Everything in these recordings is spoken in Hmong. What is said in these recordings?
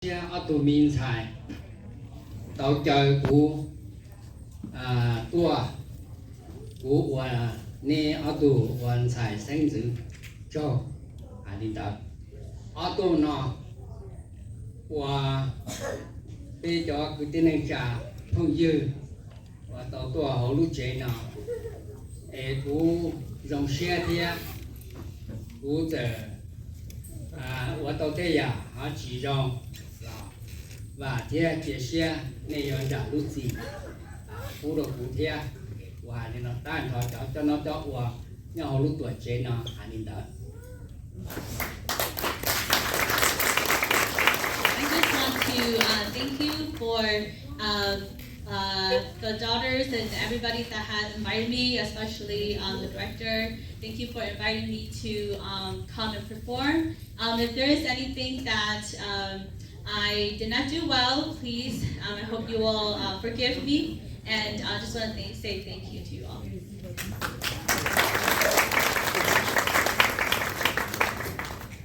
siab ob tug me ntxhais tau caw kuv tuaj, kuv ua nej ob tug ua ntxhais xeeb ntxwv tsaug. Hais li ntawd, ob tug no ua peb cov kwv tij neej tsa phooj ywg uas tau tuaj hauv lub tsev no, es kuv zoo siab thiab. Kuv txawm ua tau tej yam ho tsis zoo los vam thiab cia siab nej yuav zam lub txim pub rau kuv thiab. Kuv hais li no tag nrho cov coj noj coj ua nyob hauv lub tuam tsev no hais li ntawd. I just want to uh, thank you for uh, uh, the daughters and everybody that has invited me, especially um, the director. Thank you for inviting me to um, come and perform. Um, if there is anything that um, I did not do well, please, um, I hope you will uh, forgive me. And I just want to thank, say thank you to you all.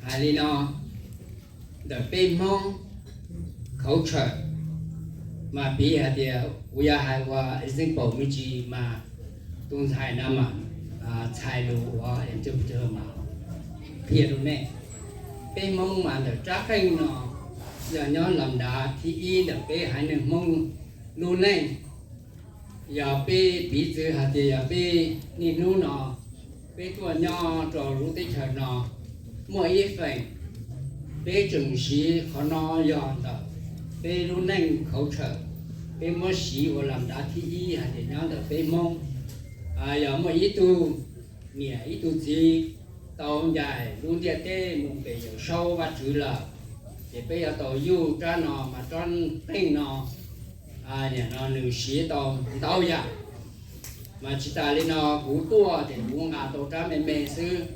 Hais li no, ntawm peb Hmoob culture mas piv hais tias kuv yuav hais ua example me ntsis mas tus ntxhais no mas txhais lus ua interpreter mas qhia rau nej. Peb Hmoob mas ntawm rab qeej no yog nyob los nrad thib ib ntawm peb haiv neeg Hmoob lub neej. Yog peb piv txwv hais tias yog peb niaj hnub no peb tuaj nyob rau lub teb chaws no, muaj ib feem peb tseem siv qhov no yog ntawm peb lub neej culture, peb muab siv ua los nrad thib ib hais tias nyob ntawm peb Hmoob. Yog muaj ib tug niam ib tug txiv tau ncaim lub ntiaj teb mus pem Yawm Saub Vajtswv lawm, ces peb yuav tau yug rab no mas rab qeej no, nim no nws siv tau ntau yam. Mas tsis tas li no kuv tuaj ces kuv nqa tau rab me me xwb.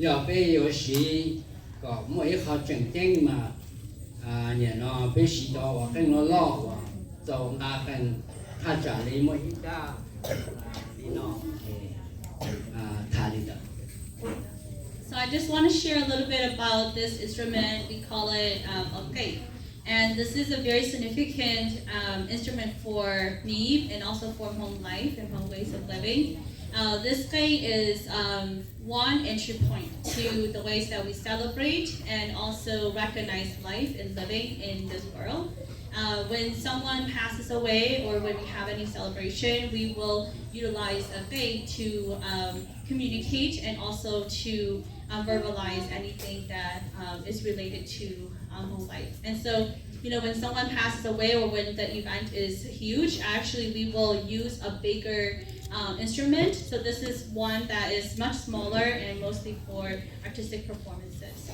Yog peb yuav siv kom muaj ib qho tseem ceeb mas nim no peb siv cov uas qeej loj loj uas txaus nqa qees, thaj tsam li muaj ib rab li no, tham li ntawd. So I just want to share a little bit about this instrument. We call it um, a qeej. And this is a very significant um, instrument for me and also for Hmong life and Hmong ways of living. Uh, this qeej is um, one entry point to the ways that we celebrate and also recognize life and living in this world. Uh, when someone passes away or when we have any celebration, we will utilize a qeej to um, communicate and also to um, verbalize anything that um, is related to um, Hmong life. And so, you know, when someone passes away or when the event is huge, actually we will use a bigger um, instrument. So this is one that is much smaller and mostly for artistic performances.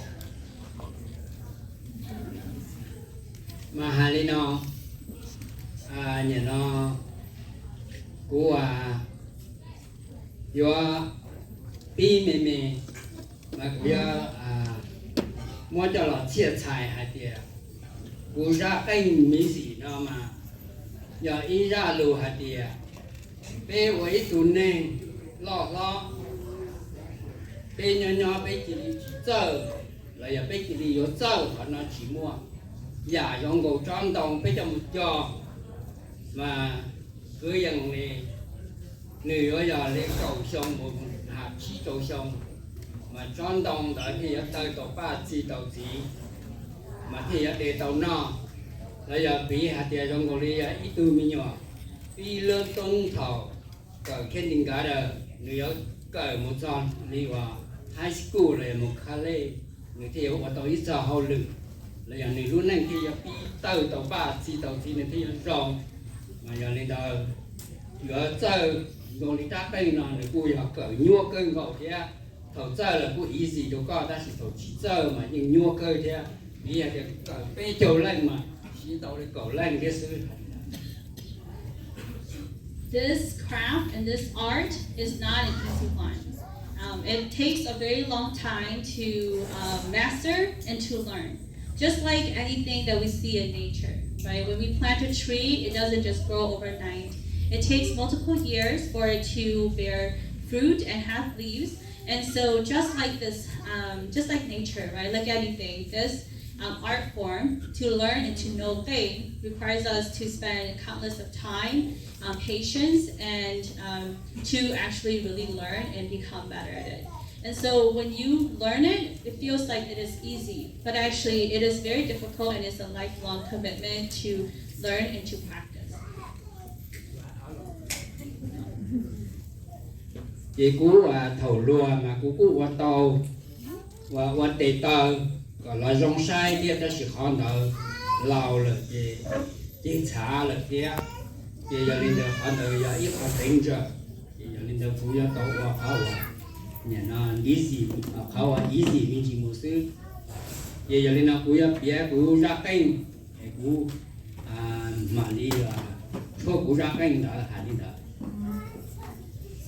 Mas hais li no, nim no kuv yuav pib me me, mas kuv yuav muab coj los txhiaj txhais hais tias kuv zaj qeej miv xim no mas yog ib zaj lus hais tias peb ua ib tug neeg loj hlob, peb nyob nyob peb cia li tsis txawj, los yog peb cia li yuav txawj qhov no tsis muaj. Yam zoo nkaus tsob ntoo peb coj mus cog, mas kwv yees li, nws yuav yog li kaum xyoo mus tham tsib rau xyoo, mas tsob ntoo ntawd thiaj yuav tawg tau paj txi tau txiv, mas thiaj yuav de tau noj. Los yog piv hais tias zoo nkaus li yog ib tug me nyuam pib lub toob thaum kawm kindergarten, nws yuav kawm mus txog li uas high school los yog mus college, nws thiaj yuav ua tau ib txoj hauj lwm, los yog nws lub neej thiaj yuav pib tawg tau paj txi tau txiv, nws thiaj yuav zoo. Mas yog li ntawd, yuav txawj zoo li rab qeej no nws kuj yog kawm nyuaj kawg nkaus thiab. Thaum txawj lawm kuj easy rau koj, tab sis thaum tsis txawj mas yeej nyuaj kawg thiab. Piv hais tias kawm peb caug leej mas siv tau li kaum leej thiab xwb. This craft and this art is not an easy one. Um, it takes a very long time to uh, master and to learn. Just like anything that we see in nature, right? When we plant a tree, it doesn't just grow overnight. It takes multiple years for it to bear fruit and have leaves. And so, just like this, um, just like nature, right? Like anything, this um, art form, to learn and to know qeej requires us to spend countless of time, um, patience, and um, to actually really learn and become better at it. And so when you learn it, it feels like it is easy, but actually it is very difficult and it's a lifelong commitment to learn and to practice. Ces kuv thaum luag mas kuv kuj ua tau, ua ua tes taw kom los zoo saib thiab, tab sis qhov ntawd laus lawm ces ceg txhav lawm thiab. Ces yog li ntawd qhov ntawd yog ib qho teev tsam, ces yog li ntawd kuv yuav tau ua qhov uas, nim no, easy, qhov uas easy me ntsis mus xwb. Ces yog li no kuv yuav piav kuv zaj qeej es kuv mam li tshuab kuv zaj qeej ntawd hais li ntawd.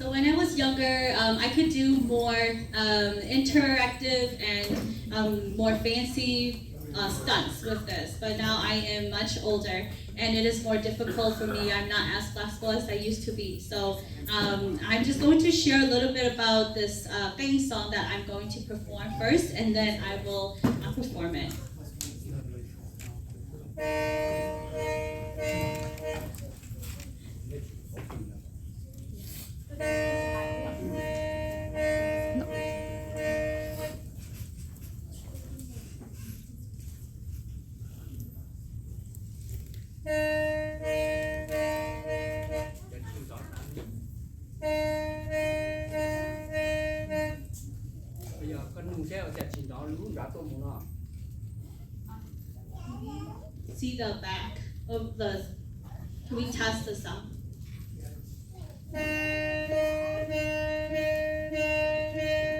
So when I was younger, um, I could do more um, interactive and um, more fancy uh, stunts with this. But now I am much older and it is more difficult for me. I'm not as flexible as I used to be. So um, I'm just going to share a little bit about this uh, qeej song that I'm going to perform first, and then I will uh, perform it. See the back of the, we test the sound. A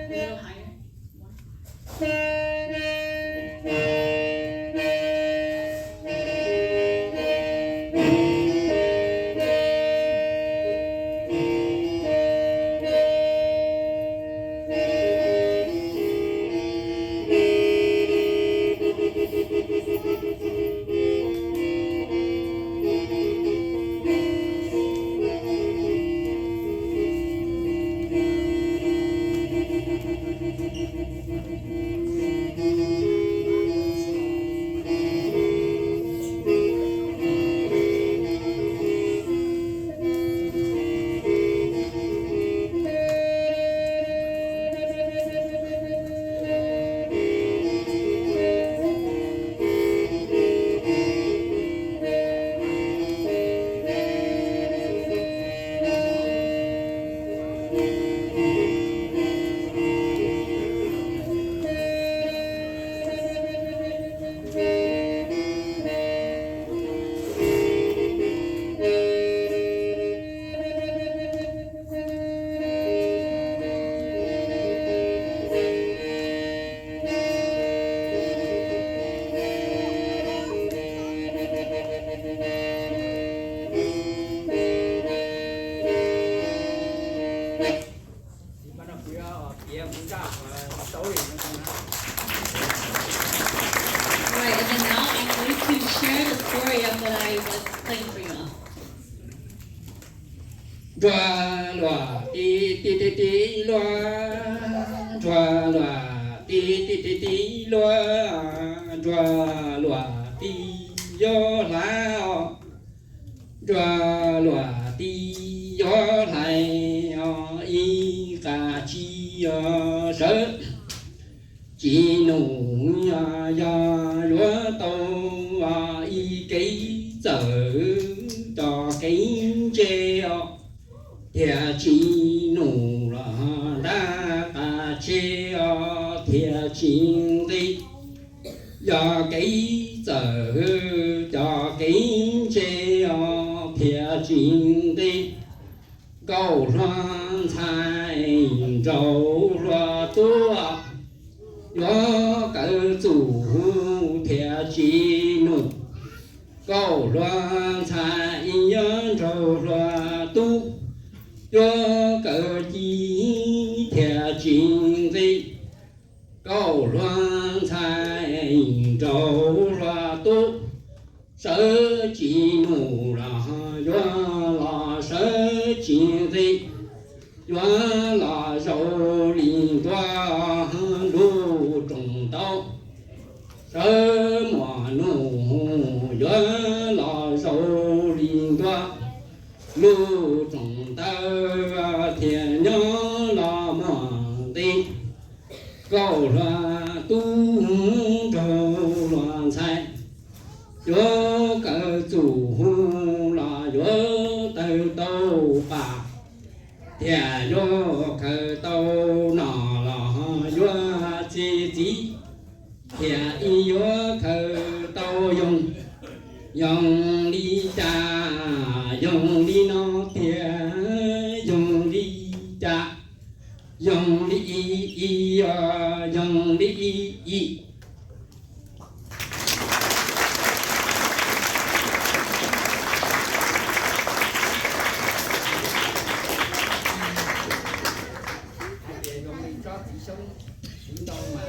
little higher. All right, and then now I'm going to share the story of what I was playing for you all. Nruas luam ti ti ti ti luam, nruas luam ti ti ti ti luam, nruas luam ti yuav hlais os, nruas luam ti yuav hlais os, ib qab tsi os sawv tsis num, yog yuav tau ib kev txawm cov kev ntse os, thiaj tsis num los ntab qab tse os, thiaj tsis nqis. Yog kev txawm cov kev ntse os, thiaj tsis nqis. Nkauj hluas ntxhais nraug hluas tuaj, yuav kawm txuj thiaj tsis num. Nkauj hluas ntxhais nraug hluas tub, yuav kawm ci thiaj tsis nqis. Nkauj hluas ntxhais nraug hluas tub, sawv tsis num los yuav los sawv tsis nqis. Yuav los zaum li ntua lub rooj tau, sawv yuav los zaum li ntua, lub tsoom ntawd thiaj nyob los muaj nqis. Nkauj hluas tub nraug hluas ntxhais, yuav kawm txuj hu los yuav tawg tau pam, thiaj yuav khaws tau nom los yuav txi txiv, thiaj ib yuav khaws tau yoog. Yoog li cas? Yoog li no tiag. Yoog li cas? Yoog li ib, ib, yoog li ib, ib. Hais tias zoo li tsob txiv xyoob txiv ntoo mas,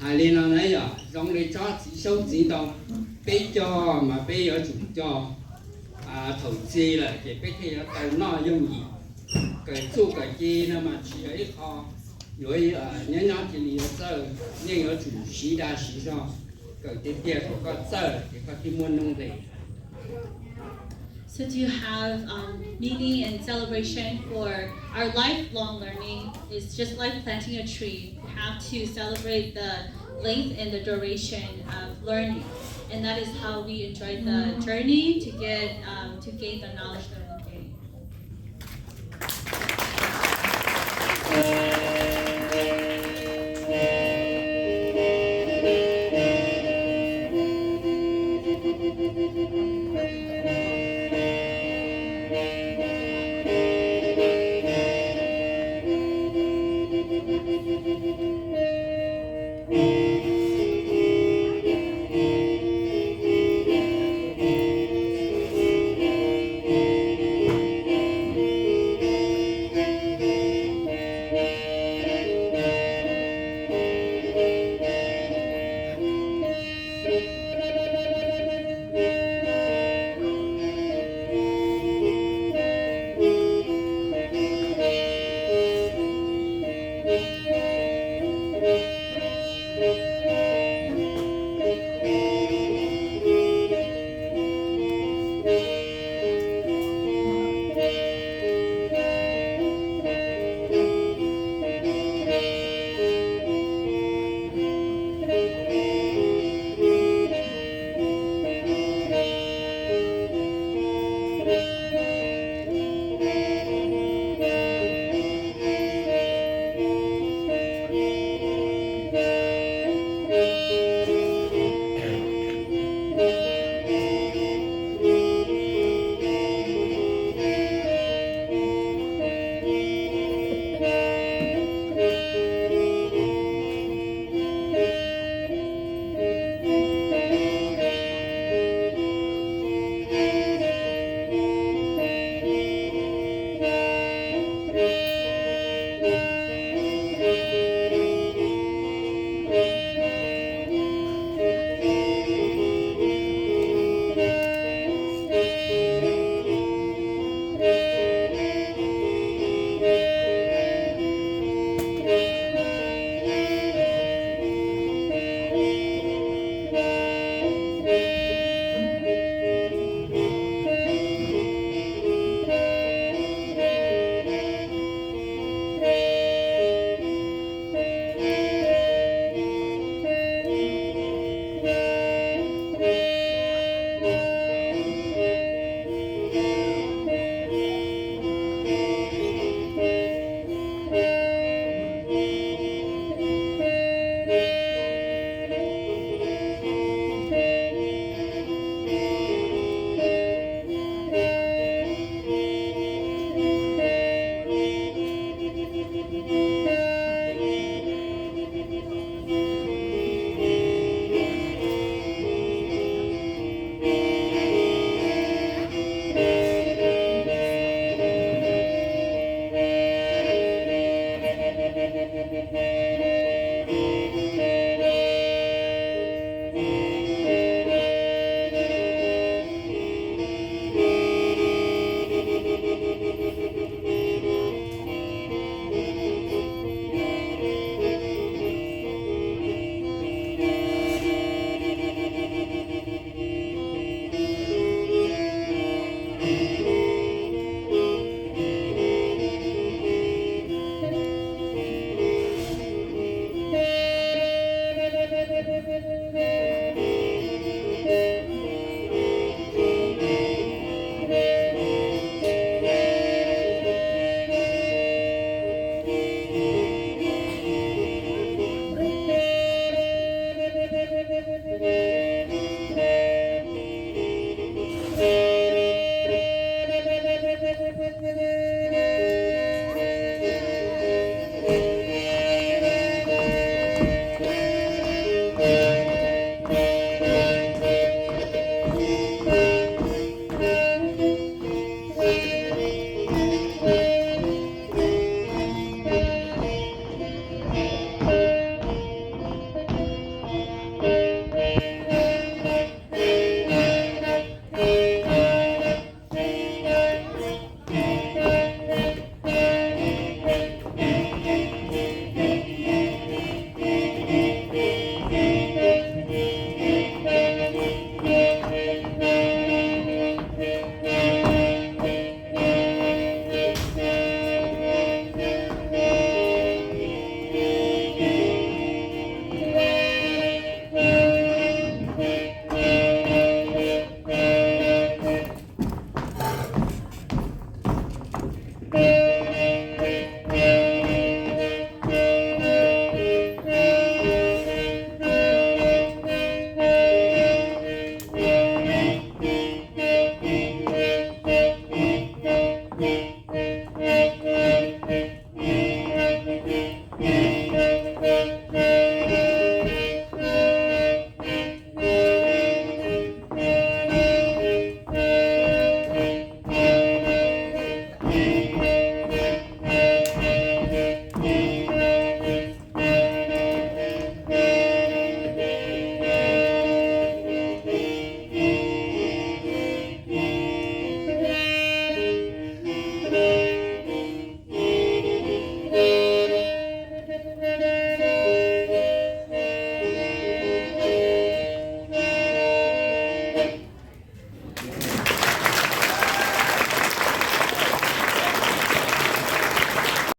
hais li no na yom, zoo li tsob txiv xyoob txiv ntoo, peb cog mas peb yuav tsum cog thaum txi lawm ces peb thiaj yuav tau noj yooj yim. Kawm txuj kawm ci no mas tsis yog ib qho yuav nyob nyob cia li yuav txawj, yeej yuav tsum siv dag siv zog. Kawm tiag tiag thaum koj txawj ces koj thiaj muaj nuj nqis. So to have um, meaning and celebration for our lifelong learning is just like planting a tree. You have to celebrate the length and the duration of learning. And that is how we enjoy the journey to get um, to gain the knowledge that we gain.